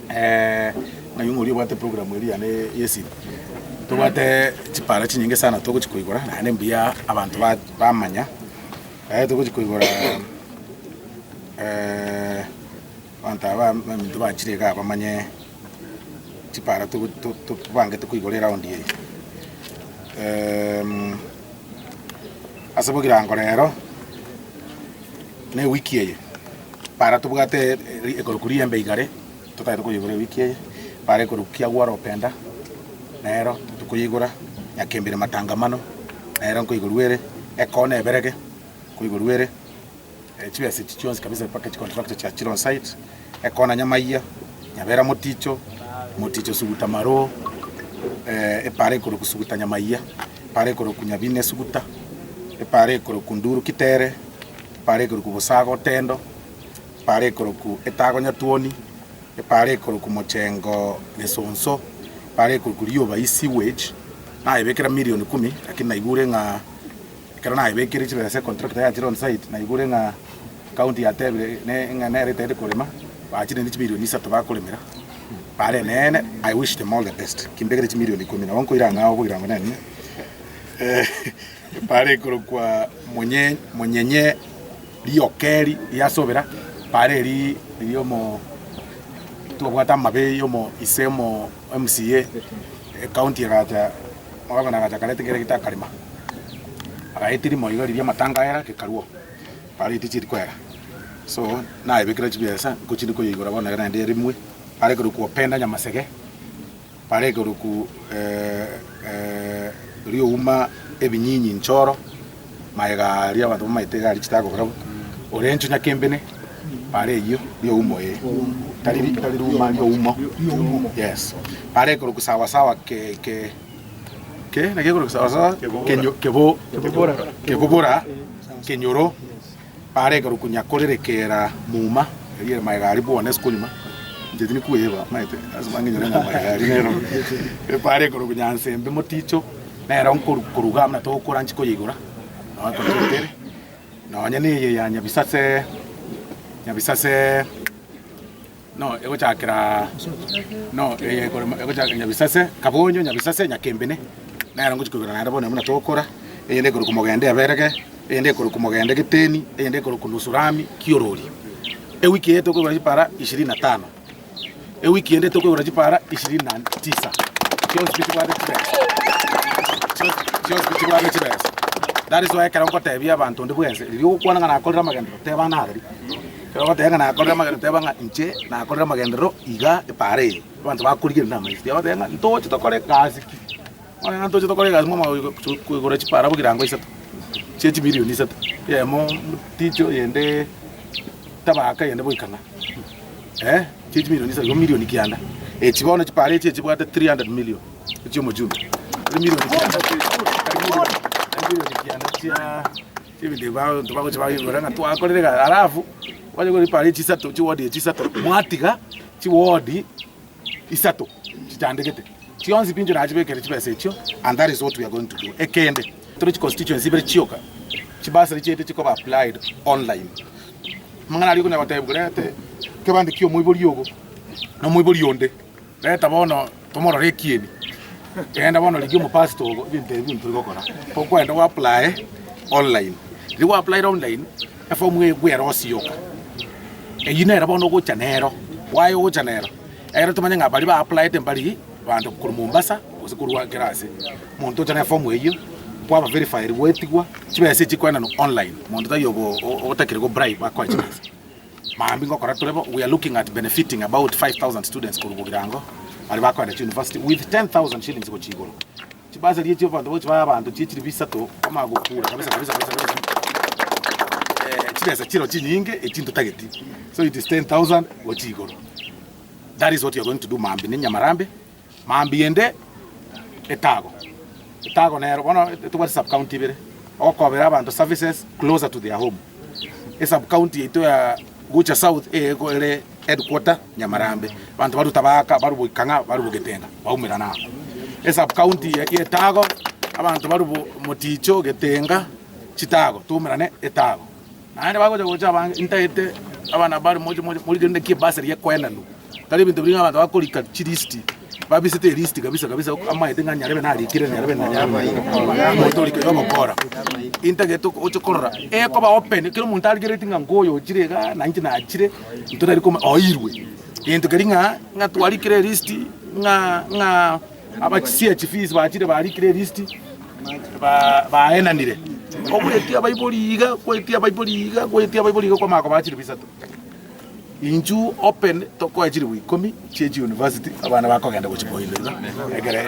Ng'ai ng'oria obwate program eria yane y'esimi. Tobwate chipara chinyinge sana togochi koigora naende mbuya abanto ba bamanya, togochi koigora abanto aba baminto bachire igaa bamanye chipara togo to- tobangete koigora eround eye. Ase bogirango rero, na ewiki eye, para tobwate ekorokwa riembe igare, totagete koyeigora ewiki eye, para ekorokwa kiagwara openda, nero tokoyeigora, nyakembere matangamano, nero nkoigorwa ere, ekona eberege, nkoigorwa ere, chibesa echi chionsi kabisa mpaka chicontractor chiachire on site, ekona nyamaiya, nyabera moticho, moticho suguta maroo, epara ekorokwa suguta nyamaiya, epara ekorokwa nyabine suguta, epara ekorokwa nduru kitere, epara ekorokwa bosaga otendo, epara ekorokwa etago nyatuoni, epara ekorokwa mochengo gesonso, epara ekorokwa rioba sewage, nayebekera milioni kumi lakini naigure ng'a Ekero nayebekeire chibesa econtractor yachire on site naigure ng'a county yatebire ne ng'a nere etagete korema bachire naende chimilioni isato bakoremera bare eneene I wish them all the best kimbekere chimilioni ikomi nabo nkoira ang'e ao bogirango nene bare korokwa monye monyenye riokeri riasobera bare eri riria omo twabwate amabe yomo ise omo MCA ecounty egacha Omogabana agacha akareta kera egento akarema, agaetia rimo iga riria amatanga aera gekarua oo, bare tichiri koera. So nayebekera chibesa nkochinde koyeigora bono iga naende erimwe, bare korokwa openda nyamasege, bare korokwa riouma ebinyinyi nchoro, magega aria abanto bamaete iga aria chitagobera bo, orencho nyakembene, bare eyio rioumo ee, tari tari riuma rioumo, yes. Bare korokwa sawa sawa ke ke ke naki ekorokwa sawa sawa kenyo kebo kebobora kenyoro, bare korokwa nyakorerekera muma, eria ere magega aria bwone ase konyuma, inche tindi koyeba omanyete ase ang'inyore ng'a magega aria nero bare korokwa nyansembe moticho, nero nkoru koruga buna togokora nchi koyeigora, nonye ere. Nonya neye ya Nyabisase, Nyabisase no egochakera no eye ekorema egochakera Nyabisase, Kabonyo, Nyabisase, Nyakembene, nero ngochi koigora naende bono buna togokora, eyende ekorokwa Mogende Eberege, eyende ekorokwa Mogende Geteni, eyende ekorokwa Nusurami, Kiorori. Ewiki eye tokoigora chipara ishirini na tano. Ewiki ende tokoigora chipara ishirini na tisa, chionsi pi chibwate chibesa, chionsi chionsi pi chibwate chibesa. That is why ekero ngotebia abanto onde bwensi, riria ogokwana ng'a nakorire amagenderero, teba narari. Ekero ogoteba ng'a nakorire amagenderero, teba ng'a inche nakorire amagenderero iga epara eye, abanto bakorigereria na amaiso. Tiga ng'a ntoche tokore egasi ki, bono ng'a ntoche tokore egasi mwamanya koigora koigora chipara bogirango isato, chie chimilioni isato, eyemo ticho eyende tabaka eyende boikang'a. Eh, chie chimilioni isato, igo milioni kianda. Echi bono chipara echi echibwate 300 million echi'omochumbe. Tari milioni kianda, tari milioni, tari milioni kianda chia chi'ebinto ebi abanto bagocha baigora ng'a twakorire iga alafu oche kogora chipara echi isato chiwodi echi isato mwatiga chiwodi isato chichandegete. Chionsi pi inche nachibekere chibesa echio and that is what we are going to do. Ekende, tore chiconstituency ibere chioka, chibursary chiaito chikoba applied online. Amang'ana aria okonya gotebigwa, Reta ekebande ki'omoibori ogo, na omoibori onde, reta bono tomorore ekieni, genda bono rigia omopastor ogo, ebinto ebi ntori gokora. Okoenda go apply online, riria gwa applyire online, eform eye bwerosie yoka, eyio nere bono ogocha nero, why ogocha nero? Ekero tomanye ng'a baria ba applyete mbari abanto korwa Mombasa, gose korwa kera ase. Omonto ocha neform eyio, kwaba verified gwetigwa, chibesa echi chikoenanwa online, monto taiyo ogo ogotakire go bribe akoe chibesa. Mambia ngokora tore bo, we are looking at benefiting about 5000 students korwa Bogirango, baria bakoenda chiuniversity with 10000 shillings gochia igoro. Chibasari echio abanto bagochia bae abanto chie chilifu isato, bamanya gokura kabisa kabisa kabisa kabisa chibesa chiro chinyinge echi ntotageti. So it is 10000 gochia igoro. That is what we are going to do mambia ne Nyamarambe. Mambia ende etago, etago nero bono tobwate sub county ibere, ogokobera abanto services closer to their home. Esub county yaito ya Gucha South eye ere headquarter Nyamarambe, abanto barwa Tabaka, barwa Boikang'a, barwa Bogetenga baumerana amo. Esub county ya etago, abanto barwa Moticho, Getenga, Chitago toumerane etago. Naende bagocha gocha abange, ntaete abana bare moche moche morigererie naki ebasari ekoenanwa. Tari ebinto biria ng'a abanto bakorika chilisti, babisete elisti kabisa kabisa amaete ng'a nyarebe narikire nyarebe na nyarebe omonto orikire ogokora. Intagete oche korora ekoba open kera omonto arigereti ng'a nkoyo ochire igaa na inche nachire intwe tari koma oirwe. Gento keria ng'a ng'a twarikire elisti ng'a ng'a aba CHVs bachire barikire elisti ba baenanire. Ogoetia abaibori iga, goetia abaibori iga, goetia abaibori iga kwamanya koba chilifu isato. Inchuo open tokoe chilifu ikomi chie chiuniversity abana bakogenda gochia koina iga ekere.